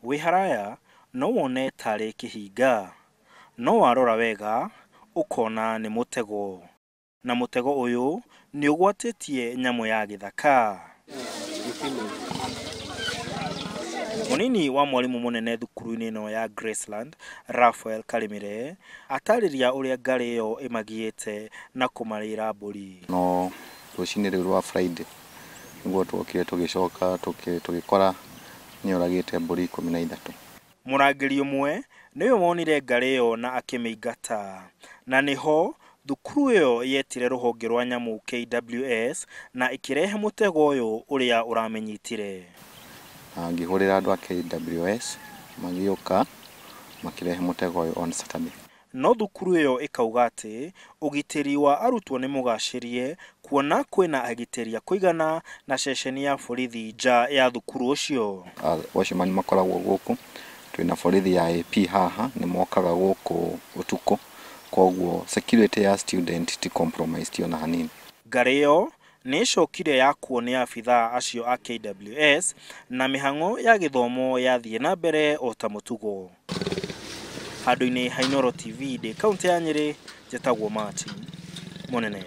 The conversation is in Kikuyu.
Wĩ haraya no wone tarĩ kĩhinga, no warora wega ũkona nĩ mũtego. Na mũtego ũyũ nĩ ũgwatĩtie nyamũ ya gĩthaka. Mũnini wa mwarimũ mũnene thukuru-inĩ ĩno ya Graceland, Raphael Karimire, atarĩria ũrĩa ngarĩ ĩyo ĩmagiĩte na kũmarĩra mbũri. No rũcinĩ rĩu rwa Friday nĩguo tuokire tũgĩcoka tũgĩkora nĩoragĩte mbũri 13. Mũrangĩri ũmwe nĩwe wonire ngarĩ ĩyo na akĩmĩingata, na nĩho thukuru ĩyo yetire rũhonge rwa nyamũ KWS na ĩkĩrehe mũtego ũyũ ũrĩa ũramĩnyitire. Na ngĩhũrĩra andũ a KWS magĩũka makĩrehe mũtego ũyũ on Saturday. No thukuru ĩyo ĩkauga atĩ ũgitĩri wa arutwo nĩ mũgacĩrie kuona kwĩna agitĩri a kũigana na ceceni ya borithi nja ya thukuru ũcio. Watchman makoragwo gũkũ, twĩna borithi ya AP haha nĩ mokaga gũkũ ũtukũ, koguo security ya student ti compromised ona hanini. Ngarĩ ĩyo nĩ ĩcokire yakuo nĩ abithaa acio a KWS na mĩhang'o ya gĩthomo yathiĩ na mbere o ta mũtugo. Handũ-inĩ ha Inooro TV ndĩ kaũntĩ ya Nyĩrĩ, njĩtagwo Martin Mũnene.